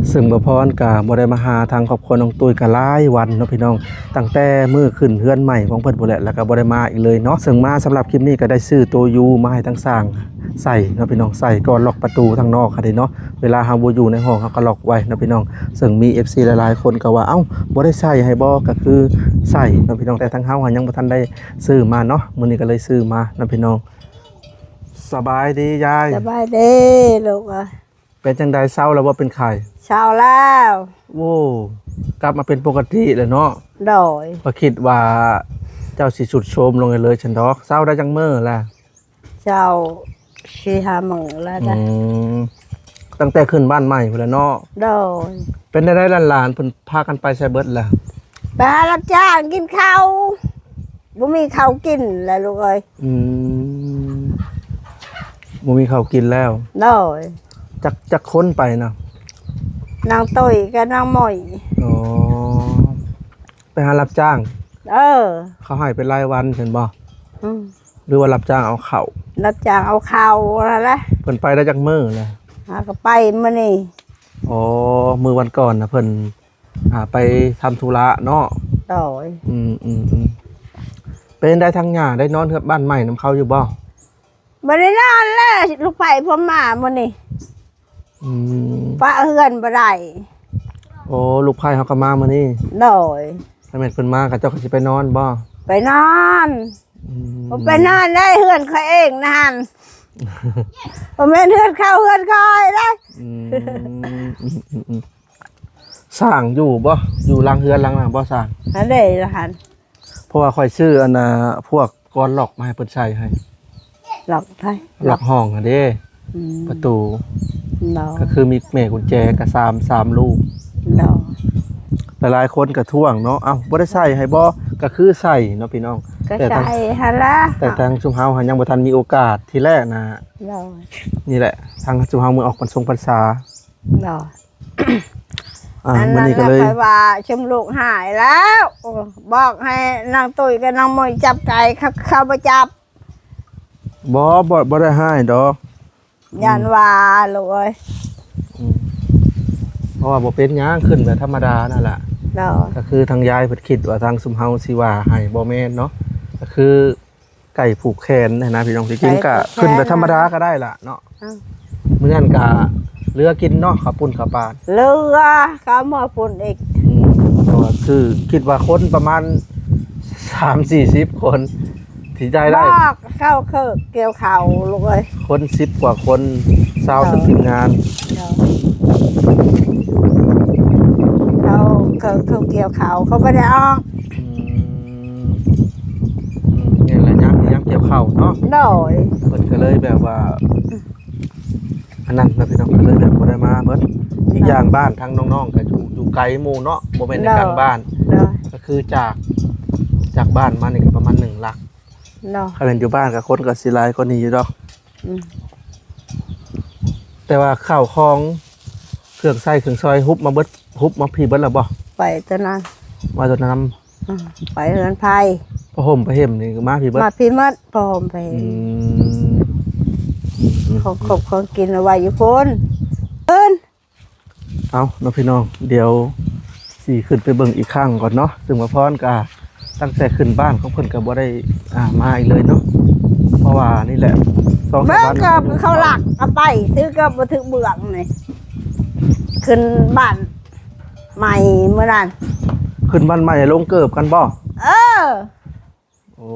ເຊິ່ງບ່າວພອນກະບໍ່ໄດ້ມາຫາທາງຄອບຄົວນ້ອງຕຸ້ຍກະຫຼາຍວັນເນາະພີ່ນ້ອງ, ຕັ້ງແຕ່ມື້ຂຶ້ນເຮືອນໃໝ່ຂອງເພິ່ນພຸ້ນແຫຼະ ແລ້ວກະບໍ່ໄດ້ມາອີກເລີຍເນາະ. ເຊິ່ງມາສຳລັບຄລິບນີ້ກະໄດ້ຊື້ໂຕຢູ່ມາໃຫ້ທາງຊ່າງໃສ່ເນາະພີ່ນ້ອງ, ໃສ່ກ່ອນລັອກປະຕູທາງນອກຫັ້ນເດເນາະ. ເວລາເຮົາບໍ່ຢູ່ໃນຫ້ອງ ເຮົາກະລັອກໄວ້ເນາະພີ່ນ້ອງ. ເຊິ່ງມີເອັຟຊີຫຼາຍໆຄົນກະວ່າ ເອົ້າ ບໍ່ໄດ້ໃສ່ໃຫ້ບໍ່? ກະຄືໃສ່ເນາະພີ່ນ້ອງ, ແຕ່ທາງເຮົາຫັ້ນຍັງບໍ່ທັນໄດ້ຊື້ມາເນາະ, ມື້ນີ້ກະເລີຍຊື້ມາເນາະພີ່ນ້ອງ. ສະບາຍດີຍາຍ. ສະບາຍດີລູກເອີຍ. ເປັນຈັ່ງໃດ ເຊົາແລ້ວບໍ່ ເປັນໄຂ້? ເຊົາແລ້ວ. ໂອ້ ກັບມາເປັນປົກກະຕິແລ້ວເນາະ. ໂດຍ. ຂ້ອຍຄິດວ່າເຈົ້າຊິຊຸດໂຊມລົງເລີຍຊັ້ນດອກ. ເຊົາໄດ້ຈັກມື້ແລ້ວ? ເຊົາສີ່ຫ້າມື້ແລ້ວ. ອືມ ຕັ້ງແຕ່ຂຶ້ນບ້ານໃໝ່ພຸ້ນແຫຼະເນາະ. ໂດຍ. ເປັນແນວໃດ ຫຼານໆເພິ່ນພາກັນໄປໃສເບິດລະ? ໄປຫາຮັບຈ້າງກິນເຂົ້າ. ບໍ່ມີເຂົ້າກິນແລ້ວລູກເອີຍ. ອືມ ບໍ່ມີເຂົ້າກິນແລ້ວ. ໂດຍ. ຈັກ ຈັກຄົນໄປນະ? ນາງຕຸ້ຍກັບນາງໝົຍ. ອໍ ໄປຫາຮັບຈ້າງ. ເອີ ເຂົາໃຫ້ເປັນລາຍວັນຊັ້ນບໍ່? ອືມ ຫຼືວ່າຮັບຈ້າງເອົາເຂົ້າ? ຮັບຈ້າງເອົາເຂົ້າຫັ້ນແຫຼະ. ເພິ່ນໄປໄດ້ຈັກມື້ແລ້ວ? ຫາກໍໄປມື້ນີ້. ອໍ ມື້ວັນກ່ອນນະ ເພິ່ນ ອ່າ ໄປທຳທຸລະເນາະ. ໂດຍ. ອືມໆໆ ເປັນໃດ ທາງຍ່າໄດ້ນອນເຮືອນບ້ານໃໝ່ນຳເຂົາຢູ່ບໍ່? ບໍ່ໄດ້ນອນແລ້ວ ລູກໃພ້ເພິ່ນມາມື້ນີ້. ອືມ ປະເຮືອນບໍ່ໄດ້. ໂອ້ ລູກໃພ້ເຮົາກໍມາມື້ນີ້. ໂດຍ. ຖ້າແມ່ນເພິ່ນມາ ເຂົາເຈົ້າກໍຊິໄປນອນບໍ່? ໄປນອນ. ອືມ ບໍ່ໄປນອນໄດ້ ເຮືອນຂ້ອຍເອງນັ້ນ ບໍ່ແມ່ນເຮືອນເຂົາ ເຮືອນຂ້ອຍເດ້. ອືມ ຊ່າງຢູ່ບໍ່? ຢູ່ຫຼັງເຮືອນຫຼັງນັ້ນບໍ່ຊ່າງ? ອັນໃດລະຫັ້ນ? ເພາະວ່າຂ້ອຍຊື້ອັນນ່າ ພວກກ້ອນລັອກມາໃຫ້ເພິ່ນໃສ່ໃຫ້. ລັອກໃຜ? ລັອກຫ້ອງຫັ້ນເດ້. ອືມ ປະຕູ. ໂດຍ. ກໍຄືມີແມ່ກຸນແຈກໍສາມ ສາມລູກ. ໂດຍ. ຫຼາຍໆຄົນກໍທ້ວງເນາະ ເອົ້າ ບໍ່ໄດ້ໃສ່ໃຫ້ບໍ່? ກໍຄືໃສ່ເນາະພີ່ນ້ອງ. ກໍໃສ່ຫັ້ນລະ ແຕ່ທາງຊຸມເຮົາຫັ້ນຍັງບໍ່ທັນມີໂອກາດ. ທີແລກນະ. ໂດຍ. ນີ້ແຫຼະ ທາງຊຸມເຮົາມື້ອອກພັນຊົງພັນສາ. ໂດຍ. ອ່າ ມື້ນີ້ກໍເລີຍ ຂ້ອຍວ່າຊຸມລູກຫາຍແລ້ວ ບອກໃຫ້ນາງຕຸ້ຍກັບນາງມົຍຈັບໄກ່ ເຂົາ ເຂົາບໍ່ຈັບ. ບໍ່ ບໍ່ ບໍ່ໄດ້ຫາຍດອກ. ຢ້ານວ່າລູກເອີຍ. ອືມ ເພາະວ່າບໍ່ເປັນຫຍັງ ຂຶ້ນແບບທຳມະດານັ້ນລະ. ໂດຍ. ກໍຄືທາງຍາຍເພິ່ນຄິດວ່າທາງຊຸມເຮົາຊິວ່າໃຫ້ ບໍ່ແມ່ນເນາະ ກໍຄື ໄກ່ຜູກແຂນຫັ້ນນະພີ່ນ້ອງ. ທີ່ຈິງກະຂຶ້ນໄປທຳມະດາກໍໄດ້ລະເນາະ. ອືມ ມື້ນັ້ນກະເຫຼືອກິນເນາະ ເຂົ້າປຸ້ນເຂົ້າປານ. ເຫຼືອ ເຂົາເອົາມາປຸ້ນອີກ. ອືມ ເພາະວ່າຄືຄິດວ່າຄົນປະມານສາມສີ່ສິບຄົນ ທີ່ໄດ້ໄດ້ ບອກເຂົາເຄີກກ່ຽວເຂົ້າລູກເອີຍ. ຄົນສິບກວ່າຄົນ ຊາວ ໂດຍ ເປັນທີມງານ. ໂດຍ. ເຂົາ ເຂົາ ເຂົາກ່ຽວເຂົ້າ ເຂົາບໍ່ໄດ້ອອກ. ອືມ ອືມ ນີ້ແຫຼະ ຍາມ ຍາມກ່ຽວເຂົ້າເນາະ. ໂດຍ. ເພິ່ນກໍເລີຍແບບວ່າ ອັນນັ້ນນະພີ່ນ້ອງ ກໍເລີຍແບບບໍ່ໄດ້ມາເບິດ. ອີກຢ່າງບ້ານທາງນ້ອງໆກໍຢູ່ ຢູ່ໄກໝູ່ເນາະ ບໍ່ແມ່ນໃນກາງບ້ານ. ໂດຍ. ກໍຄືຈາກ ຈາກບ້ານມານີ້ກໍປະມານໜຶ່ງຫຼັກ. ເນາະ ຄັນແມ່ນຢູ່ບ້ານກໍຄົນກໍຊິຫຼາຍກວ່ານີ້ຢູ່ດອກ. ອືມ ແຕ່ວ່າເຂົ້າຂອງເຄື່ອງໃຊ້ເຄື່ອງສອຍ ຮຸບມາເບິດ ຮຸບມາພີ້ເບິດແລ້ວບໍ່? ໄປຕົວນັ້ນ ມາຕົວນັ້ນ. ອືມ ໄປເຮືອນໃຜ ຜ້າຫົ່ມຜ້າເຫັມນີ້ມາພີ້ເບິດ. ມາພີ້ໝົດ ຜ້າຫົ່ມຜ້າເຫັມ. ອືມ ຂອງ ຂອງ ຂອງກິນເອົາໄວ້ຢູ່ພຸ້ນ. ເອີ້ນ ເອົາເນາະພີ່ນ້ອງ ດຽວຊິຂຶ້ນໄປເບິ່ງອີກຄັ້ງກ່ອນເນາະ. ຊຶ່ງວ່າພອນກະຕັ້ງແຕ່ຂຶ້ນບ້ານຂອງເພິ່ນກະບໍ່ໄດ້ ອ່າ ມາອີກເລີຍເນາະ ເພາະວ່ານີ້ແຫຼະ ສອງສາມວັນ ເບິ່ງກັບເຂົາລັກເອົາໄປ ຖືກັບບໍ່ຖືເບືອງນີ້ ຂຶ້ນບ້ານໃໝ່ມື້ນັ້ນ. ຂຶ້ນບ້ານໃໝ່ລົງເກີບກັນບໍ່? ເອີ. ໂອ້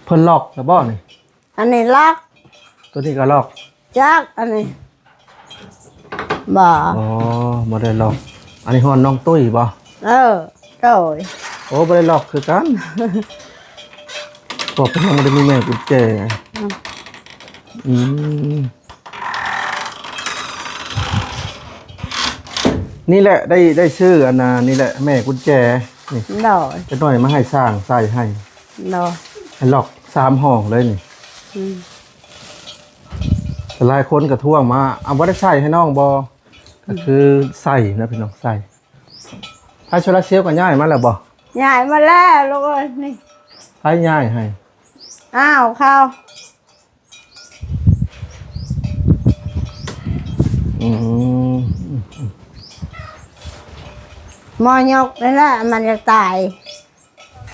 ເພິ່ນລັອກແລ້ວບໍ່ນີ້? ອັນນີ້ລັອກ ຕົວນີ້ກໍລັອກ. ຈັກ ອັນນີ້ບໍ່. ອໍ ບໍ່ໄດ້ລັອກ. ອັນນີ້ຮ້ອນນ້ອງຕຸ້ຍບໍ່? ເອີ ໂດຍ. ໂອ້ ບໍ່ໄດ້ລັອກຄືກັນ ເພາະເພິ່ນຍັງບໍ່ໄດ້ມີແມ່ກຸນແຈ. ອືມ ອືມ. ນີ້ແຫຼະ ໄດ້ ໄດ້ຊື້ອັນນ່າ ນີ້ແຫຼະ ແມ່ກຸນແຈນີ້. ໂດຍ. ຈັກໜ້ອຍມາໃຫ້ຊ່າງໃສ່ໃຫ້. ໂດຍ. ໃຫ້ລັອກສາມຫ້ອງເລີຍນີ້. ອືມ. ຫຼາຍຄົນກໍທວງມາ ເອົາ ບໍ່ໄດ້ໃສ່ໃຫ້ນ້ອງບໍ່? ອືມ. ກໍຄືໃສ່ນະພີ່ນ້ອງ ໃສ່. ໄຟໂຊລາເຊວກໍຍ້າຍມາແລ້ວບໍ່? ຍ້າຍມາແລ້ວລູກເອີຍ. ນີ້ ໃຜຍ້າຍໃຫ້? ອ້າວ ເຂົາ. ອືມ ໝໍຍົກນີ້ແຫຼະ ມັນຢາກຕາຍ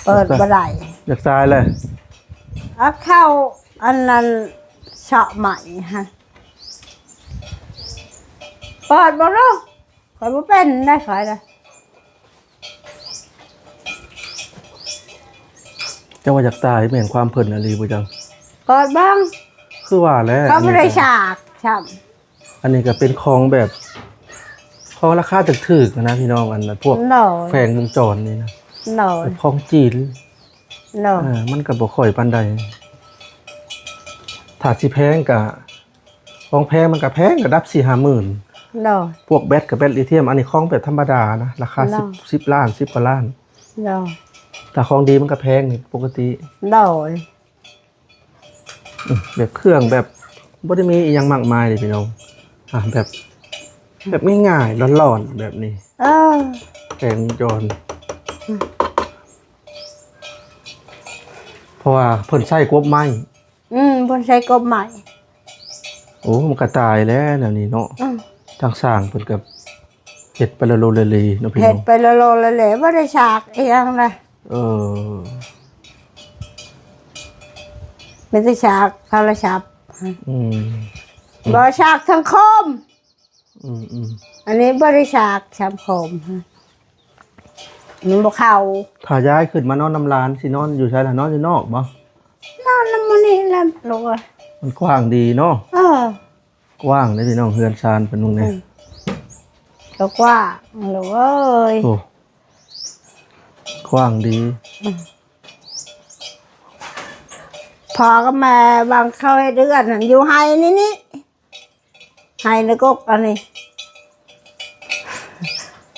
ເປີດບໍ່ໄດ້ ຢາກຕາຍແຫຼະ ເອົາເຂົ້າອັນນັ້ນເຊາະໄມ້ຫັ້ນ ເປີດບໍ່ລູກ ຂ້ອຍບໍ່ເປັນໄດ໋ ຂ້ອຍນະ ເຈົ້າວ່າຢາກຕາຍ ແມ່ນຄວາມເພິ່ນອີ່ຫຼີບໍ່ຈັກ ເປີດເບິ່ງ ຄືວ່າແຫຼະ ເຂົາບໍ່ໄດ້ສາກຊ້ຳ ອັນນີ້ກໍເປັນຂອງແບບ ຂອງລາຄາຖືກໆນະພີ່ນ້ອງ ອັນພວກ ໂດຍ ແຂວງວງຈອນນີ້ນະ ໂດຍ ແບບຂອງຈີນ ໂດຍ ເອີ ມັນກໍບໍ່ຄ່ອຍປານໃດ ຖ້າຊິແພງກໍ ຂອງແພງມັນກໍແພງ ລະດັບສີ່ຫ້າໝື່ນ ໂດຍ ພວກແບັດກໍແບັດລີທຽມ ອັນນີ້ຂອງແບບທຳມະດານະ ລາຄາ ໂດຍ ສິບ ສິບລ້ານ ສິບກວ່າລ້ານ ໂດຍ ຖ້າຂອງດີມັນກໍແພງນີ້ປົກກະຕິ ໂດຍ ອືມ ແບບເຄື່ອງແບບບໍ່ໄດ້ມີອີ່ຫຍັງມາກມາຍເດ້ພີ່ນ້ອງ ອ່າ ແບບ ແບບງ່າຍໆ ລ້ອນໆ ແບບນີ້ ເອີ ແຂວງວງຈອນ ອືມ ເພາະວ່າເພິ່ນໃຊ້ກົບໄມ້ ອືມ ເພິ່ນໃຊ້ກົບໄມ້ ໂອ້ ມັນກະຕາຍແລ້ວແນວນີ້ເນາະ ອືມ ທາງຊ່າງເພິ່ນກະເຮັດໄປລະໂລລະເລເນາະພີ່ນ້ອງ ເຮັດໄປລະໂລລະເລ ບໍ່ໄດ້ສາກອີ່ຫຍັງນະ ເອີ ມີແຕ່ສາກໂທລະສັບ ອືມ ບໍ່ສາກທາງຄອມ ອືມໆ ອັນນີ້ບໍ່ໄດ້ສາກສາມຄອມ ມັນບໍ່ເຂົ້າ ຖ້າຍ້າຍຂຶ້ນມານອນນຳຫຼານ ຊິນອນຢູ່ໃສລະ? ນອນຢູ່ນອກບໍ່? ນອນນຳໝູ່ນີ້ລະລູກເອີຍ ມັນກວ້າງດີເນາະ ເອີ ກວ້າງເດ້ພີ່ນ້ອງ ເຮືອນຊານເພິ່ນ ເບິ່ງແດ່ ອືມ ກໍກວ້າງລູກເອີຍ ໂອ້ ກວ້າງດີ ອືມ ພໍ່ກັບແມ່ບາງເຂົາເຮັດເຮືອນຫັ້ນຢູ່ໄຮ່ນີ້ ໄຮ່ໃນກົກອັນນີ້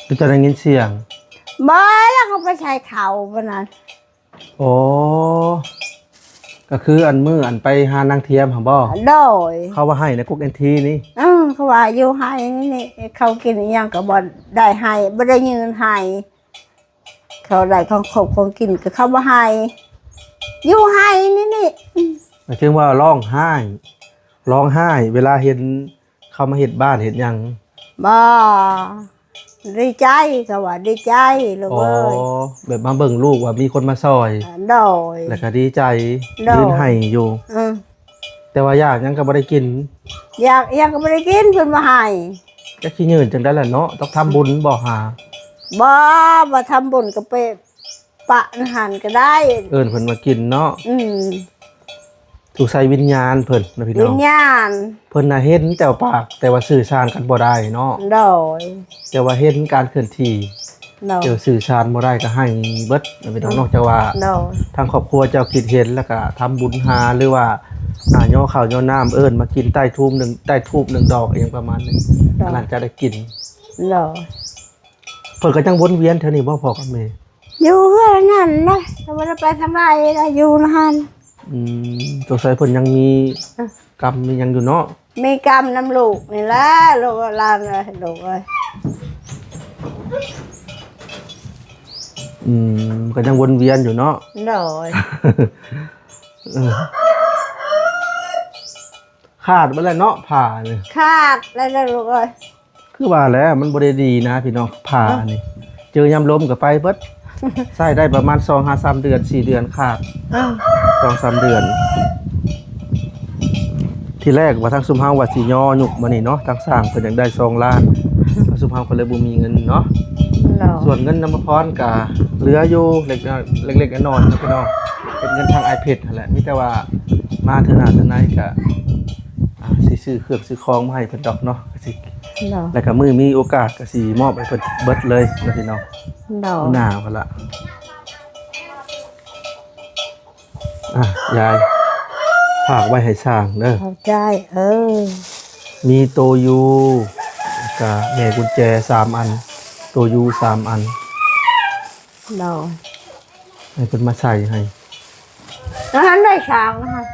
ຄືຈະໄດ້ຍິນສຽງ ບໍ່ ລະເຂົາໄປໃສ່ເຂົ້າບາດນັ້ນ ອໍ ກໍຄືອັນມື້ອັນໄປຫານາງທຽມຫັ້ນບໍ່? ໂດຍ ເຂົາວ່າໄຮ່ໃນກົກເອັນທີນີ້ ເອີ ເຂົາວ່າຢູ່ໄຮ່ນີ້ ເຂົາກິນອີ່ຫຍັງກໍບໍ່ໄດ້ໄຮ່ ບໍ່ໄດ້ຍື່ນໄຮ່ ເຂົາໄດ້ຂອງຄົບຂອງກິນກໍເຂົາບໍ່ໃຫ້ ຢູ່ໄຮ່ນີ້ນີ້ ໝາຍເຖິງວ່າຮ້ອງໄຫ້ ຮ້ອງໄຫ້ເວລາເຫັນເຂົາມາເຮັດບ້ານເຮັດຫຍັງ? ບໍ່ ດີໃຈ ເຂົາວ່າດີໃຈລູກເອີຍ ອໍ ແບບມາເບິ່ງລູກວ່າມີຄົນມາຊ່ອຍ ໂດຍ ແລ້ວກໍດີໃຈ ໂດຍ ຢືນໄຫ້ຢູ່ ອືມ ແຕ່ວ່າຢາກຫຍັງກໍບໍ່ໄດ້ກິນ ຢາກຫຍັງກໍບໍ່ໄດ້ກິນ ເພິ່ນບໍ່ໃຫ້ ຈັກຊິຍື່ນຈັ່ງໃດລະເນາະ ຕ້ອງທຳບຸນບໍ່ຫາ? ບໍ່ ບໍ່ທຳບຸນກໍໄປປະຫັ້ນກໍໄດ້ ເອີ້ນເພິ່ນມາກິນເນາະ ອືມ ສງໄສວິນຍານເພິ່ນເນາະພີ່ນ້ອງ ວິນຍານ ເພິ່ນນະເຫັນແຕ່ປາກ ແຕ່ວ່າສື່ສານກັນບໍ່ໄດ້ເນາະ ໂດຍ ແຕ່ວ່າເຫັນການເຄື່ອນທີ່ ໂດຍ ເຈົ້າສື່ສານບໍ່ໄດ້ກໍໃຫ້ເບິດເນາະພີ່ນ້ອງເນາະ ອືມ ເຈົ້າວ່າ ໂດຍ ທາງຄອບຄົວເຈົ້າຄິດເຫັນ ແລ້ວກໍທຳບຸນຫາ ຫຼືວ່າ ອ່າ ຍໍເຂົ້າຍໍນ້ຳ ເອີ້ນມາກິນໃຕ້ທູບໜຶ່ງ ໃຕ້ທູບໜຶ່ງດອກ ອີ່ຫຍັງປະມານນີ້ ໂດຍ ອັນນັ້ນຈະໄດ້ກິນ ໂດຍ ເພິ່ນກໍຍັງວົນວຽນແຖວນີ້ບໍ່ ພໍ່ກັບແມ່? ຢູ່ເຮືອນນັ້ນນະ ກໍບໍ່ໄດ້ໄປທາງໃດນະ ຢູ່ຫັ້ນ ອືມ ສົງໄສເພິ່ນຍັງມີ ອ່ະ ກຳມີຫຍັງຢູ່ເນາະ ມີກຳນຳລູກນີ້ແຫຼະ ລູກຫຼານເອີຍ ລູກເອີຍ ອືມ ກໍຍັງວົນວຽນຢູ່ເນາະ ໂດຍ ເອີ ຂາດເບິດແລ້ວເນາະ ຜ້ານີ້ ຂາດແລ້ວເດີລູກເອີຍ ຄືວ່າແຫຼະ ມັນບໍ່ໄດ້ດີນະພີ່ນ້ອງ ຜ້າ ເອີ ອັນນີ້ ເຈີຍາມລົມກໍໄປເບິດ ໃຊ້ໄດ້ປະມານສອງຫາສາມເດືອນ ສີ່ເດືອນຂາດ ເອີ ສອງສາມເດືອນ ທີແລກວ່າທາງຊຸມເຮົາວ່າຊິຍໍຍົກມານີ້ເນາະ ທາງຊ່າງເພິ່ນຢາກໄດ້ສອງລ້ານ ທາງຊຸມເຮົາກໍເລີຍບໍ່ມີເງິນເນາະ ໂດຍ ສ່ວນເງິນນຳມະພອນກໍເຫຼືອຢູ່ເລັກນ້ອຍ ເລັກໆນ້ອຍໆເນາະພີ່ນ້ອງ ເປັນເງິນທາງອ້າຍເພັດຫັ້ນແຫຼະ ມີແຕ່ວ່າມາເທື່ອໜ້າເທື່ອໃນກໍ ອ່າ ຊິຊື້ເຄື່ອງຊື້ຂອງມາໃຫ້ເພິ່ນດອກເນາະ ກໍຊິ ໂດຍ ແລ້ວກໍມື້ມີໂອກາດກໍຊິມອບໃຫ້ເພິ່ນເບິດເລີຍເນາະພີ່ນ້ອງ ໂດຍ ໜ້າພຸ້ນລະ ອ່ະ ຍາຍ ຝາກໄວ້ໃຫ້ຊ່າງເດີ ຂອບໃຈ ເອີ ມີໂຕຢູ ແລ້ວກໍແມ່ກຸນແຈສາມອັນ ໂຕຢູສາມອັນ ໂດຍ ໃຫ້ເພິ່ນມາໃສ່ໃຫ້ ແລ້ວຫັ້ນໄດ້ຊ່າງນະ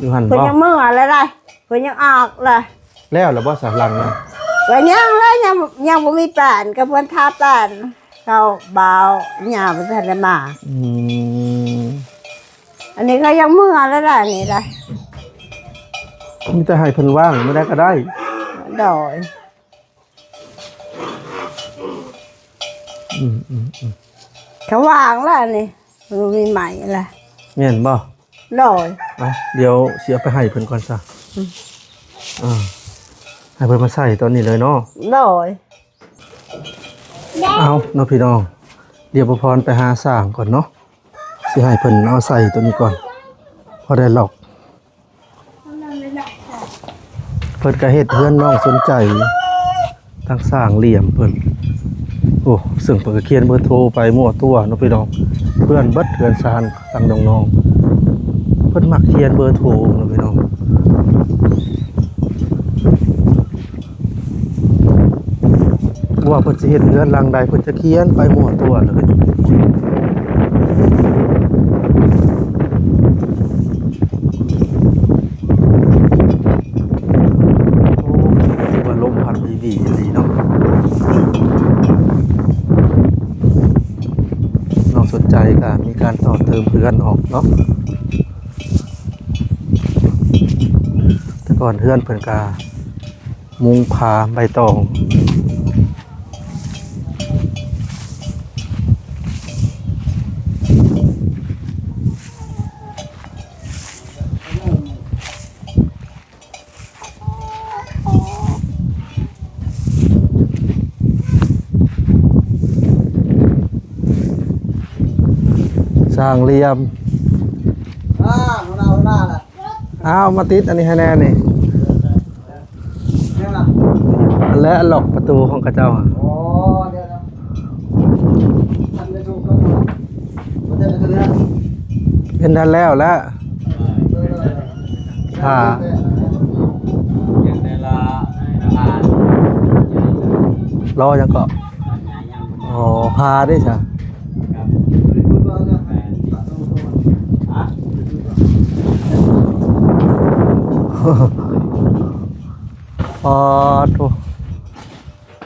ຢູ່ຫັ້ນ ເພິ່ນບໍ່ ຍັງເມືອແລ້ວໄດ໋ ເພິ່ນຍັງອອກແລ້ວ ແລ້ວລະບໍ່ສະຫຼັງນະ? ກໍຍັງແຫຼະ ຍັງ ຍັງບໍ່ມີແປ້ນ ກໍເພິ່ນທາແປ້ນ ເຂົາບ່າວຍ່າບໍ່ທັນໄດ້ມາ ອືມ ອັນນີ້ກໍຍັງເມືອແລ້ວໄດ໋ ນີ້ໄດ໋ ມີແຕ່ໃຫ້ເພິ່ນວ່າງມື້ໃດກໍໄດ້ ໂດຍ ອືມໆໆ ເຂົາວາງແລ້ວນີ້ ບໍ່ມີໄມ້ລະ ແມ່ນບໍ່? ໂດຍ ອ່ະ ດຽວຊິເອົາໄປໃຫ້ເພິ່ນກ່ອນຊະ ອືມ ອ່າ ໃຫ້ເພິ່ນມາໃສ່ຕອນນີ້ເລີຍເນາະ ໂດຍ ເອົາເນາະພີ່ນ້ອງ ດຽວປະພອນໄປຫາຊ່າງກ່ອນເນາະ ຊິໃຫ້ເພິ່ນເອົາໃສ່ໂຕນີ້ກ່ອນ ພໍໄດ້ລັອກ ເພິ່ນກະເຮັດເຮືອນນ້ອງສົນໃຈ ທາງຊ່າງຫຼຽມເພິ່ນ ໂອ້ ເຊິ່ງເພິ່ນກະຂຽນເບີໂທໄປມົ້ວຕົວເນາະພີ່ນ້ອງ ເພື່ອນເບິດເຮືອນຊານ ທາງນ້ອງໆ ເພິ່ນມັກຂຽນເບີໂທເນາະພີ່ນ້ອງ ບໍ່ວ່າເພິ່ນຊິເຮັດເຮືອນຫຼັງໃດ ເພິ່ນຈະຂຽນໄປມົ້ວຕົວເລີຍ ໂອ້ ຖືວ່າລົມພັດດີໆ ອີ່ຫຼີເນາະ ນ້ອງສົນໃຈກະມີການຕໍ່ເຕີມເຮືອນອອກເນາະ ແຕ່ກ່ອນເຮືອນເພິ່ນກະມຸງຜ້າໃບຕອງ ຊ່າງຫຼຽມ ອ້າວ ຫົວໜ້າ ຫົວໜ້າລະ ອ້າວ ມາຕິດອັນນີ້ໃຫ້ແດ່ນີ້ ແມ່ນລະ ອັນແລະ ລັອກປະຕູຂອງເຂົາເຈົ້າ ອໍ ດຽວນະ ເປັນທັນແລ້ວລະ ຖ້າ ລໍຫຍັງເກາະ? ອໍ ຜ່າເດ້ຊະ ອໍ ໂທ້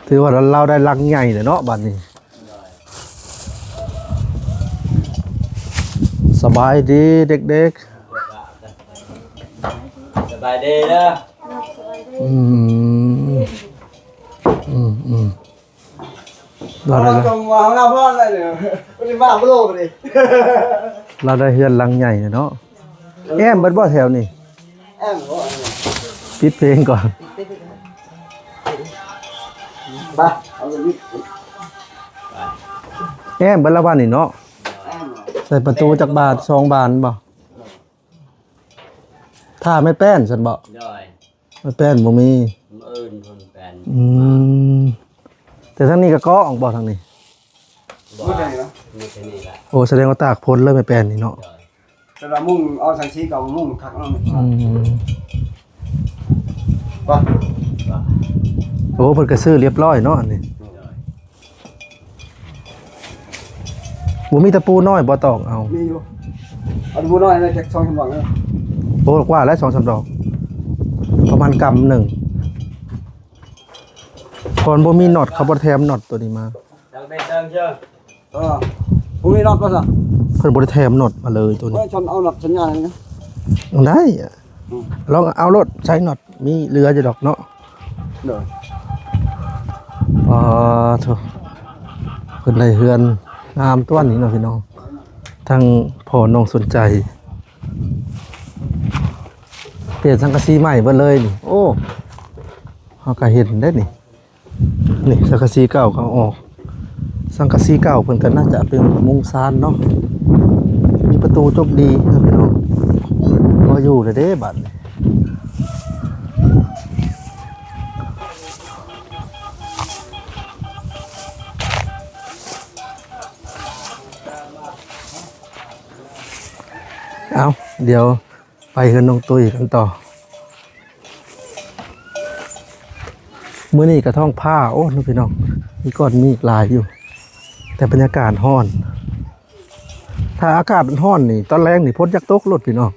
ຖືວ່າລາວໄດ້ຫຼັງໃຫຍ່ແລ້ວເນາະ ບາດນີ້. ສະບາຍດີເດັກໆ ສະບາຍດີເດີ ອືມ ອືມໆ ລາວໄດ້ ເອົາມາເຮົານຳເພິ່ນເລີຍ ເພິ່ນມາບໍ່ໂລກເລີຍ ລາວໄດ້ເຮືອນຫຼັງໃຫຍ່ເນາະ ແອ້ມເບິດບໍ່ແຖວນີ້? ແອ້ມບໍ່ ປິດເພງກ່ອນ ໄປ ເອົາເລີຍ ແອ້ມເບິດລະບາດນີ້ເນາະ ແອ້ມ ໃສ່ປະຕູຈັກບານ ສອງບານບໍ່? ຖ້າແມ່ແປ້ນຊັ້ນບໍ່? ໂດຍ ແມ່ແປ້ນບໍ່ມີ ມື້ອື່ນພຸ້ນແປ້ນ ອືມ ແຕ່ທາງນີ້ກະເກາະອອກບໍ່ທາງນີ້? ບໍ່ ມື້ແຕ່ນີ້ລະ ໂອ້ ສະແດງວ່າຕາກພົ້ນເລີຍແມ່ແປ້ນນີ້ເນາະ ໂດຍ ແຕ່ລະມຸງເອົາສັງກະສີເກົ່າມຸງຄັກເນາະ ອືມ ວ່າ ໂອ້ ເພິ່ນກະຊື້ລຽບຮ້ອຍເນາະ ອັນນີ້ ໂດຍ ບໍ່ມີຕະປູນ້ອຍບໍ່ຕອກເອົາ? ມີຢູ່ ເອົາຕະປູນ້ອຍໄດ້ຈັກສອງສາມດອກເດີ ໂອ້ ກວ່າແລ້ວສອງສາມດອກ ປະມານກຳໜຶ່ງ ເພາະມັນບໍ່ມີນັອດ ເຂົາບໍ່ໄດ້ແຖມນັອດໂຕນີ້ມາ ເອີ ບໍ່ມີນັອດບໍ່ຊະ? ເພິ່ນບໍ່ໄດ້ແຖມນັອດມາເລີຍໂຕນີ້ ໂອ້ຍ ເອົານັອດສັນຍານນີ້ນະ ໄດ້ ອືມ ລອງເອົາໂລດ ໃຊ້ນັອດ ມີເຫຼືອຢູ່ດອກເນາະ ໂດຍ ອໍ ໂທ້ ເພິ່ນໄດ້ເຮືອນງາມຕົວະນີ້ເນາະພີ່ນ້ອງ ທາງພໍ່ນ້ອງສົນໃຈ ປ່ຽນສັງກະສີໃໝ່ເບິດເລີຍນີ້ ໂອ້ ເຮົາກະເຫັນເດ້ນີ້ ນີ້ສັງກະສີເກົ່າເຂົາເອົາອອກ ສັງກະສີເກົ່າເພິ່ນກະໜ້າຈະເປັນມຸງຊານເນາະ ມີປະຕູຈົບດີເນາະພີ່ນ້ອງ ພໍຢູ່ແລ້ວເດ້ບາດນີ້ ເອົາ ດຽວ ໄປເຮືອນນ້ອງຕຸ້ຍກັນຕໍ່ ມື້ນີ້ກະທ້ອງຟ້າ ໂອ້ ພີ່ນ້ອງ ມີກ້ອນເມກຫຼາຍຢູ່ ແຕ່ບັນຍາກາດຮ້ອນ ຖ້າອາກາດມັນຮ້ອນນີ້ ຕອນແລງນີ້ຝົນຢາກຕົກໂລດພີ່ນ້ອງ.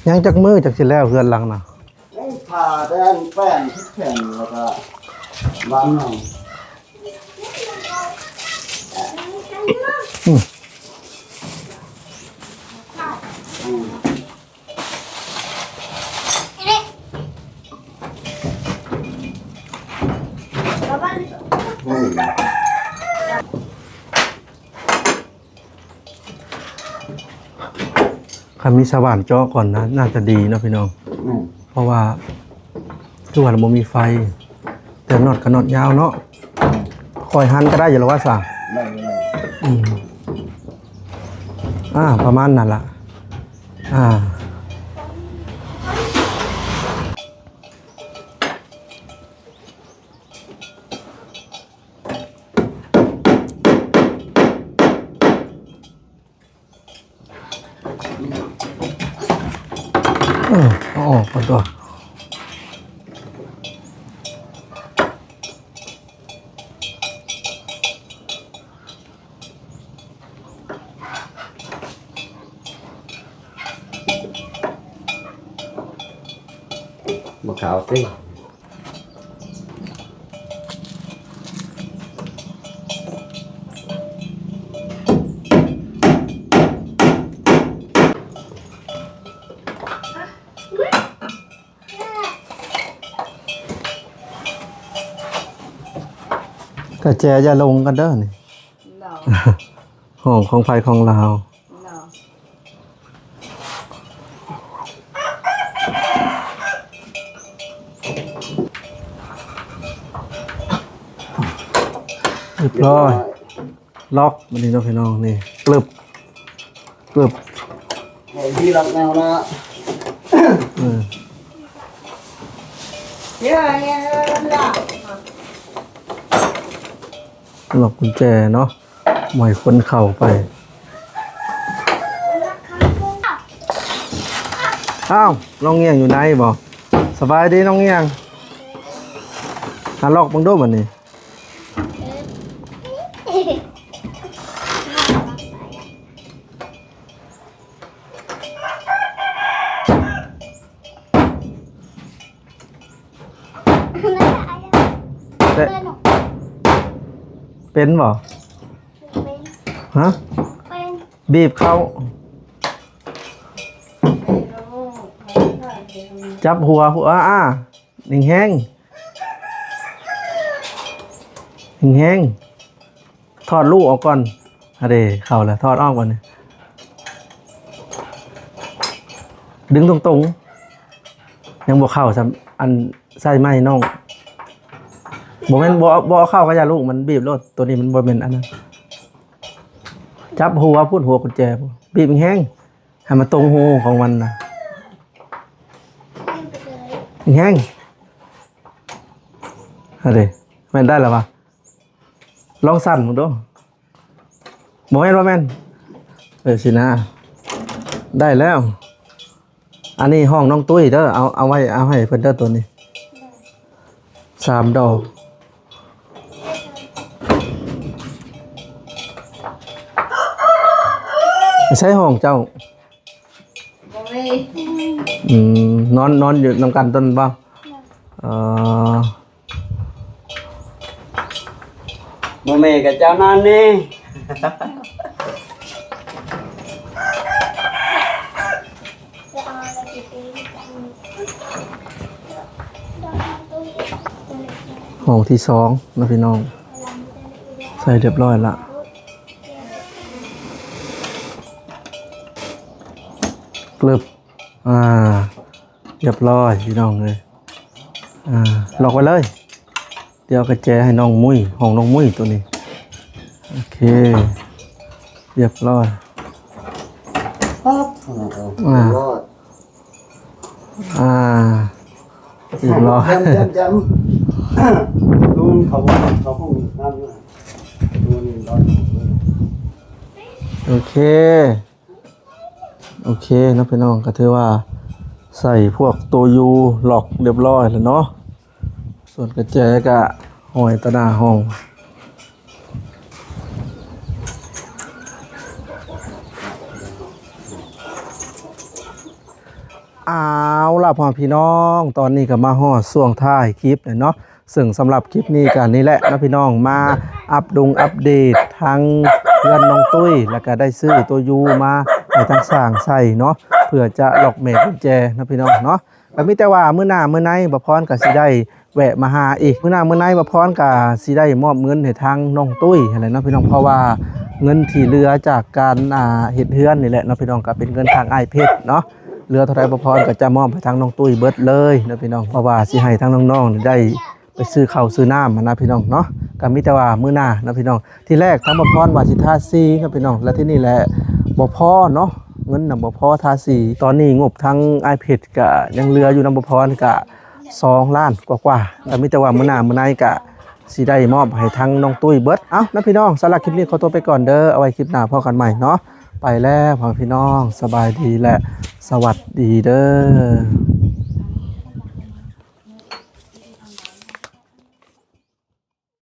ຍັງຈັກມື້ຈັກຊິແລ້ວເຮືອນຫຼັງນະ? ຍັງຖ້າແຕ່ແປ້ນ ແຜ່ນ ແລ້ວກໍວາງໜ່ອຍ. ອືມ ອືມ ອືມ. ຄັນມີສະຫວ່ານເຈາະກ່ອນນະ ໜ້າຈະດີເນາະພີ່ນ້ອງ. ອືມ ເພາະວ່າຄືວ່າບໍ່ມີໄຟ ແຕ່ນັອດກໍນັອດຍາວເນາະ. ອືມ ຂ້ອຍຫັນກໍໄດ້ຢູ່ລະວ່າຊະ. ໄດ້ ໄດ້. ອືມ ອ່າ ປະມານນັ້ນລະ. ອ່າ ເອີ ເອົາອອກກ່ອນຕົວະ. ບໍ່ຂາວຕິ. ກະແຈຢ່າລົງກັນເດີນີ້. ຫ້ອງຂອງໃຜຂອງລາວ. ຮຽບຮ້ອຍ ລັອກບາດນີ້ເນາະພີ່ນ້ອງ. ນີ້ ປຶບ ປຶບ ໂອ້ຍ ມີລັອກແນວນະ. ເອີ ລັອກກຸນແຈເນາະ. ບໍ່ໃຫ້ຄົນເຂົ້າໄປ. ອ້າວ ນ້ອງງຽງຢູ່ໃນບໍ? ສະບາຍດີນ້ອງງຽງ. ຫາລັອກເບິ່ງດູບາດນີ້. ເປັນ ເປັນບໍ່? ຮະ? ບີບເຂົ້າ ຈັບຫົວ ຫົວ ອາ ແຮງໆ ແຮງໆ. ຖອດລູກອອກກ່ອນ. ອາເດ ເຂົ້າແລ້ວ ຖອດອອກບາດນີ້. ດຶງຕົງໆ ຍັງບໍ່ເຂົ້າຊ້ຳ. ອັນ ໃສ່ໃໝ່ນ້ອງ. ບໍ່ແມ່ນ ບໍ່ ບໍ່ເອົາເຂົ້າກະຢ່າລູກ ມັນບີບໂລດ. ໂຕນີ້ມັນບໍ່ແມ່ນອັນນັ້ນ. ຈັບຫົວພຸ້ນ ຫົວກຸນແຈ ບີບແຮງໆ ໃຫ້ມັນຕົງຮູຂອງມັນນະ. ແຮງໆ. ອາເດ ແມ່ນໄດ້ແລ້ວຫວາ? ລອງສັ່ນເບິ່ງດູ. ບໍ່ແມ່ນ ບໍ່ແມ່ນ. ເອີ ຊິນະ ໄດ້ແລ້ວ. ອັນນີ້ຫ້ອງນ້ອງຕຸ້ຍເດີ. ເອົາ ເອົາໄວ້ ເອົາໃຫ້ເພິ່ນເດີ ໂຕນີ້ ສາມດອກ. ໃສຫ້ອງເຈົ້າ? ບໍ່ມີ. ອືມ ນອນ ນອນຢູ່ນຳກັນໂຕນັ້ນບໍ່? ເອີ. ບໍ່ແມ່ນກະເຈົ້ານັ້ນນີ້. ຫ້ອງທີສອງເນາະພີ່ນ້ອງ ໃສ່ຮຽບຮ້ອຍລະ. ກຶບ ອ່າ ຮຽບຮ້ອຍພີ່ນ້ອງເອີຍ. ອ່າ ລັອກໄວ້ເລີຍ. ດຽວເອົາກະແຈໃຫ້ນ້ອງມຸ້ຍ ຂອງນ້ອງມຸ້ຍໂຕນີ້. ໂອເຄ ຮຽບຮ້ອຍ. ປັບ ອ່າ ຮຽບຮ້ອຍ. ອ່າ ຮຽບຮ້ອຍ. ແຈ່ມໆໆ. ດູນເຂົາ ເຂົາຫ້ອງນ້ຳຢູ່. ດູນ ໂອເຄ. ໂອເຄເນາະພີ່ນ້ອງ ກະຖືວ່າໃສ່ພວກໂຕຢູລັອກຮຽບຮ້ອຍແລ້ວເນາະ. ສ່ວນກະແຈກະຫ້ອຍຕາໜ້າຫ້ອງ. ເອົາລະ ພໍ່ແມ່ພີ່ນ້ອງ ຕອນນີ້ກໍມາຮອດຊ່ວງທ້າຍຄລິບແລ້ວເນາະ ເຊິ່ງສຳລັບຄລິບນີ້ກໍນີ້ແຫຼະເນາະພີ່ນ້ອງ ມາອັບດົງອັບເດດທາງເຮືອນນ້ອງຕຸ້ຍ ແລ້ວກໍໄດ້ຊື້ໂຕຢູມາໃຫ້ທາງຊ່າງໃສ່ເນາະ ເພື່ອຈະລັອກແມ່ກຸນແຈເນາະພີ່ນ້ອງເນາະ. ກໍມີແຕ່ວ່າມື້ໜ້າມື້ໃນ ບ່າວພອນກໍຊິໄດ້ແວະມາຫາອີກ ມື້ໜ້າມື້ໃນ ບ່າວພອນກໍຊິໄດ້ມອບເງິນໃຫ້ທາງນ້ອງຕຸ້ຍຫັ້ນແຫຼະເນາະພີ່ນ້ອງ ເພາະວ່າເງິນທີ່ເຫຼືອຈາກການ ອ່າ ເຮັດເຮືອນນີ້ແຫຼະເນາະພີ່ນ້ອງ ກໍເປັນເງິນທາງອ້າຍເພັດເນາະ. ເຫຼືອເທົ່າໃດ ບ່າວພອນກໍຈະມອບໃຫ້ທາງນ້ອງຕຸ້ຍເບິດເລີຍເນາະພີ່ນ້ອງ ເພາະວ່າຊິໃຫ້ທາງນ້ອງໆນີ້ໄດ້ໄປຊື້ເຂົ້າຊື້ນ້ຳຫັ້ນນະພີ່ນ້ອງເນາະ. ກໍມີແຕ່ວ່າມື້ໜ້າເນາະພີ່ນ້ອງ ທີແລກທາງບ່າວພອນວ່າຊິທາສີເນາະພີ່ນ້ອງ ແລ້ວທີນີ້ແຫຼະບໍ່ພໍເນາະ ເງິນນະບໍ່ພໍທາສີ. ຕອນນີ້ງົບທາງອ້າຍເພັດກະຍັງເຫຼືອຢູ່ນຳບ່າວພອນກະສອງລ້ານກວ່າໆ ກໍມີແຕ່ວ່າມື້ໜ້າມື້ໃນກະຊິໄດ້ມອບໃຫ້ທາງນ້ອງຕຸ້ຍເບິດ. ເອົ້ານະພີ່ນ້ອງ ສຳລັບຄລິບນີ້ຂໍຕົວໄປກ່ອນເດີ ເອົາໄວ້ຄລິບໜ້າພໍ້ກັນໃໝ່ເນາະ. ໄປແລ້ວພໍ່ແມ່ພີ່ນ້ອງ ສະບາຍດີ ແລະ ສະຫວັດດີເດີ.